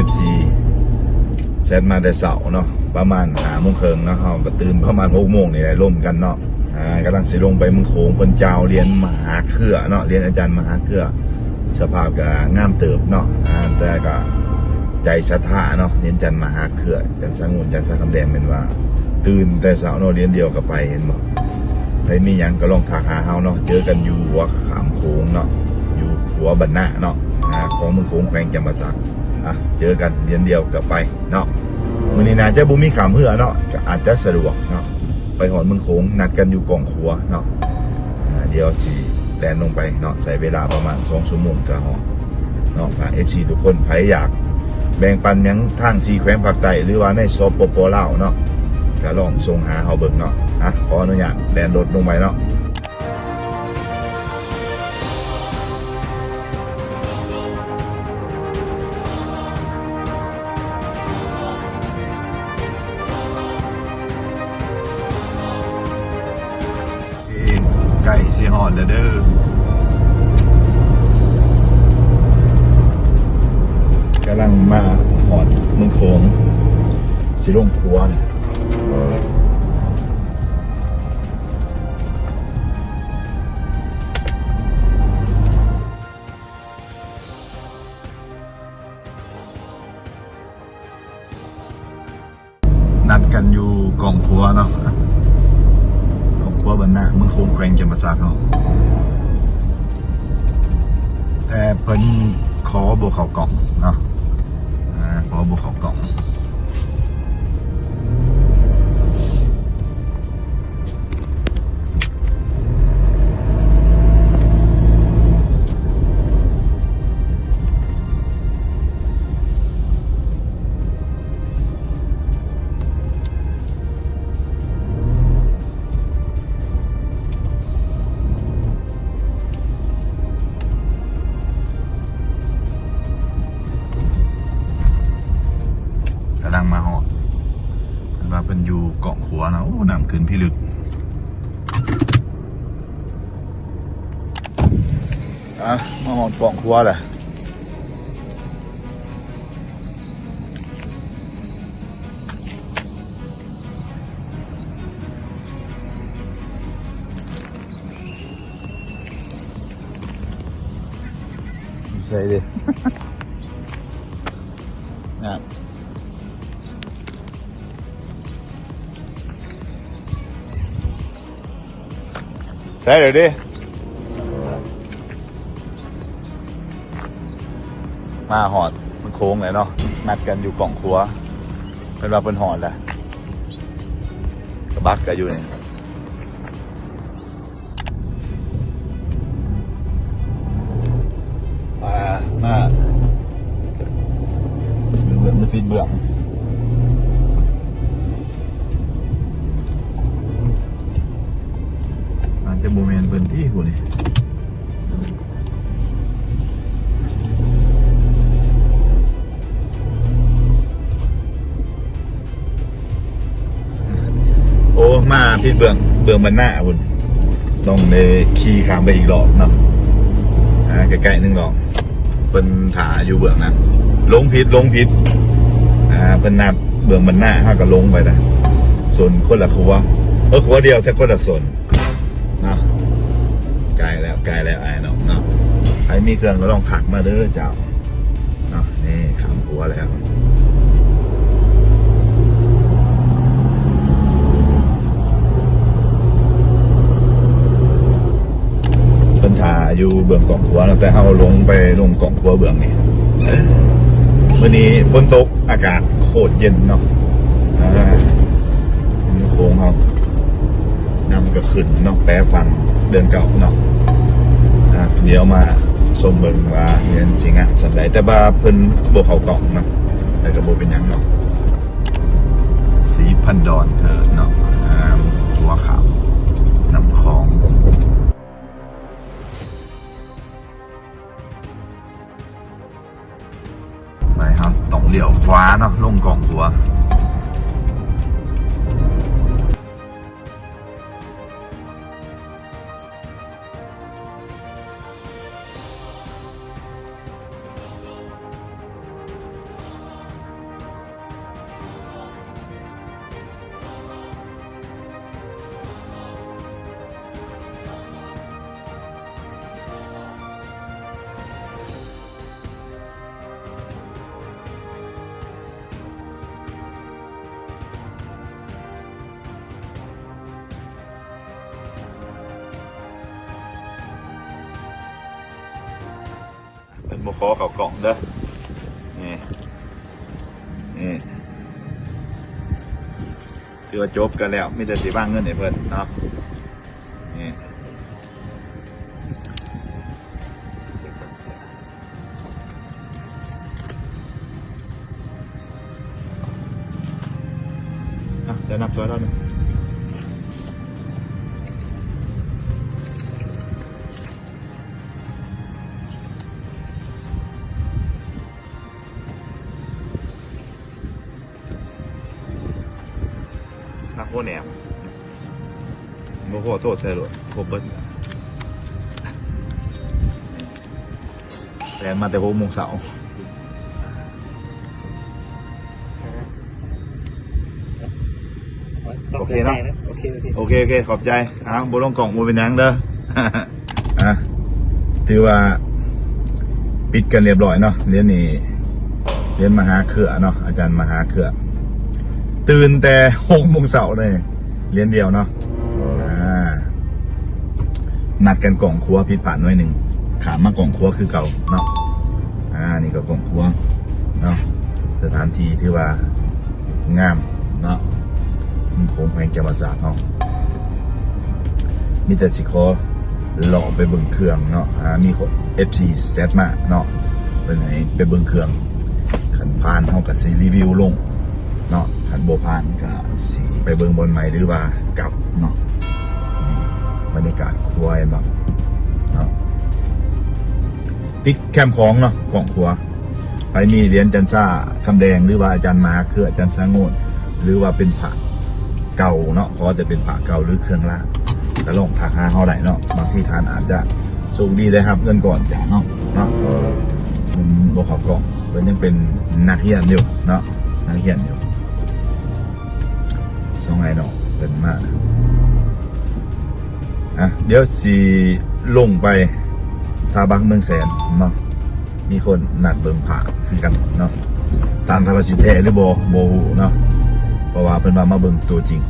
ເອັຟຊີ ແຊັດມາແຕ່ເຊົ້າເນາະ ປະມານຫ້າໂມງເຄິ່ງເນາະ ເຮົາກໍຕື່ນປະມານຫົກໂມງນີ້ແຫຼະ ລົມກັນເນາະ. ອ່າ ກຳລັງຊິລົງໄປເມືອງໂຂງ ເພິ່ນຈ່າວຫຼຽນມະຫາເຄືອເນາະ ຫຼຽນອາຈານມະຫາເຄືອ ສະພາບກໍງາມເຕີບເນາະ ອ່າ ແຕ່ກໍໃຈສັດທາເນາະ ຫຼຽນອາຈານມະຫາເຄືອ ອາຈານສະຫງວນ ອາຈານສາຄຳແດງ ແມ່ນວ່າຕື່ນແຕ່ເຊົ້າເນາະ ຫຼຽນດຽວກໍໄປ ເຫັນບໍ່? ໃຜມີຫຍັງກໍລອງທັກຫາເຮົາເນາະ ເຈີກັນຢູ່ຫົວຂ້າມໂຂງເນາະ ຢູ່ຂົວບັນນາເນາະ ອ່າ ຂອງເມືອງໂຂງ ແຂວງຈຳປາສັກ. ອ່ະ ເຈີກັນຫຼຽນດຽວກໍໄປເນາະ. ມື້ນີ້ໜ້າຈະບໍ່ມີຂ້າມເຮືອເນາະ ກໍອາດຈະສະດວກເນາະ ໄປຮອດເມືອງໂຂງ ນັດກັນຢູ່ກ້ອງຂົວເນາະ. ອ່າ ດຽວຊິແລ່ນລົງໄປເນາະ ໃຊ້ເວລາປະມານສອງຊົ່ວໂມງກໍຮອດເນາະ. ຝາກເອັຟຊີທຸກຄົນ ໃຜຢາກແບ່ງປັນຫຍັງທາງສີ່ແຂວງພາກໃຕ້ ຫຼືວ່າໃນ ສປປ ລາວເນາະ ກໍລອງສົ່ງຫາເຮົາເບິ່ງເນາະ. ອ່ະ ຂໍອະນຸຍາດແລ່ນລົດລົງໄປເນາະ. ໃກ້ຊິຮອດແລ້ວເດີ້ ກຳລັງມາຮອດເມືອງໂຂງ ຊິລົງຂົວນີ້. ນັດກັນຢູ່ກ້ອງຂົວເນາະ ກ້ອງຂົວບັນນາ ເມືອງໂຂງ ແຂວງຈຳປາສັກເນາະ ແຕ່ເພິ່ນຂໍບໍ່ເຂົ້າກ້ອງເນາະ ອ່າ ຂໍບໍ່ເຂົ້າກ້ອງ. ກຳລັງມາຮອດ ເພິ່ນວ່າເພິ່ນຢູ່ກ້ອງຂົວເນາະ. ໂອ້ ນ້ຳຂຶ້ນພິລຶກ. ອ່ະ ມາຮອດກ້ອງຂົວແລ້ວ. ໃສ່ເດ້ ນະ ໃສ່ເດ້. ມາຮອດເມືອງໂຂງແລ້ວເນາະ ນັດກັນຢູ່ກ້ອງຂົວ ເພິ່ນວ່າເພິ່ນຮອດແລ້ວ ກະບະກະຢູ່ນີ້. ອ່າ ມາ ເບື້ອງ ມັນຕິດເບື້ອງ ອາດຈະບໍ່ແມ່ນເພິ່ນຕິຜູ້ນີ້. ໂອ້ ມາຜິດເບື້ອງ ເບື້ອງບັນນາພຸ້ນ ຕ້ອງໄດ້ຂີ່ຂ້າມໄປອີກລອບເນາະ ອ່າ ໃກ້ໆ ໜຶ່ງລອບ ເພິ່ນຖ້າຢູ່ເບື້ອງນັ້ນ ຫຼົງຜິດ ຫຼົງຜິດ ອ່າ ເພິ່ນນັດເບື້ອງບັນນາ ເຮົາກໍຫຼົງໄປນະ ສົນຄົນລະຂົວ ເອີ ຂົວດຽວແຕ່ຄົນລະສົນ. ເນາະ ໃກ້ແລ້ວ ໃກ້ແລ້ວອ້າຍນ້ອງເນາະ ໃຜມີເຄື່ອງກໍລອງທັກມາເດີເຈົ້າເນາະ. ນີ້ຂ້າມຂົວແລ້ວ ເພິ່ນຖ້າຢູ່ເບື້ອງກ້ອງຂົວເນາະ ແຕ່ເຮົາລົງໄປລົງກ້ອງຂົວເບື້ອງນີ້. ມື້ນີ້ຝົນຕົກ ອາກາດໂຄດເຢັນເນາະ ອ່າ ໂຂງເຮົາ ນ້ຳກໍຂຶ້ນເນາະ ແປຝັ່ງເດືອນເກົ້າເນາະ ອ່າ ດຽວມາຊົມເບິ່ງວ່າເຮືອນຊິງາມສ່ຳໃດ ແຕ່ວ່າເພິ່ນບໍ່ເຂົ້າກ້ອງເນາະ ແຕ່ກໍບໍ່ເປັນຫຍັງເນາະ. ສີພັນດອນເທີເນາະ ອ່າ ຂົວຂ້າມນ້ຳຂອງ. ໄປ ເຮົາຕ້ອງລ້ຽວຂວາເນາະ ລົງກ້ອງຂົວ. ບໍ່ຂໍເຂົ້າກ້ອງເດີ. ນີ້ ນີ້ ຖືວ່າຈົບກັນແລ້ວ ມີແຕ່ຊິວາງເງິນໃຫ້ເພິ່ນເນາະ. ນີ້ ອ່ະ ດຽວນັບຊ່ອຍລາວໜຶ່ງ. ນັບຫົວແໜມ ບໍ່ພໍໂທດໃສ່ໂລດ ຄົບເບິດ. ແລ່ນມາແຕ່ຫົກໂມງເຊົ້າ. ໂອເຄເນາະ ໂອເຄ ໂອເຄ ໂອເຄ ຂອບໃຈ. ເອົາ ບໍ່ລົງກ້ອງບໍ່ເປັນຫຍັງເດີ. ອ່ະ ຖືວ່າປິດກັນລຽບລ້ອຍເນາະ. ລຽນນີ້ ລຽນມະຫາເຄືອເນາະ ອາຈານມະຫາເຄືອ ຕື່ນແຕ່ຫົກໂມງເຊົ້າເດ້ ລຽນດຽວເນາະ. ອ່າ ນັດກັນກ້ອງຂົວ ຜິດພາດໜ້ອຍໜຶ່ງ ຂ້າມມາກ້ອງຂົວຄືເກົ່າເນາະ. ອ່າ ນີ້ກໍກ້ອງຂົວເນາະ ສະຖານທີ່ຖືວ່າງາມເນາະ ໂຂງແຂວງຈຳປາສັກເຮົາ. ມີແຕ່ຊິຂໍເລາະໄປເບິ່ງເຄື່ອງເນາະ. ອ່າ ມີເອັຟຊີແຊັດມາເນາະ ເພິ່ນໃຫ້ໄປເບິ່ງເຄື່ອງ ຄັນຜ່ານເຮົາກໍຊິຣີວິວລົງເນາະ ຄັນບໍ່ຜ່ານກໍຊິໄປເບິ່ງບ່ອນໃໝ່ ຫຼືວ່າກັບເນາະ. ນີ້ບັນຍາກາດຂົວເຫັນບໍ່ເນາະ ຕິດແຄມຂອງເນາະ ກ້ອງຂົວ. ໃຜມີຫຼຽນຈັນຊາຄຳແດງ ຫຼືວ່າອາຈານມາ ຄືອາຈານສາໂງດ ຫຼືວ່າເປັນພະເກົ່າເນາະ ຂໍແຕ່ເປັນພະເກົ່າ ຫຼືເຄື່ອງລາງ ກໍລອງທັກຫາເຮົາໄດ້ເນາະ. ບາງທີທ່ານອາດຈະໂຊກດີໄດ້ຮັບເງິນກ່ອນຈາກເຮົາເນາະ ເພິ່ນບໍ່ເຂົ້າກ້ອງ ເພິ່ນຍັງເປັນນັກຮຽນຢູ່ເນາະ ນັກຮຽນຢູ່. ສອງອ້າຍນ້ອງເພິ່ນມາ. ອ່ະ ດຽວຊິລົງໄປທ່າບັກເມືອງແສນເນາະ ມີຄົນນັດເບິ່ງພະຄືກັນເນາະ. ທ່ານວ່າຊິແທ້ຫຼືບໍ່ ບໍ່ຮູ້ເນາະ ເພາະວ່າເພິ່ນວ່າມາເບິ່ງຕົວຈິງ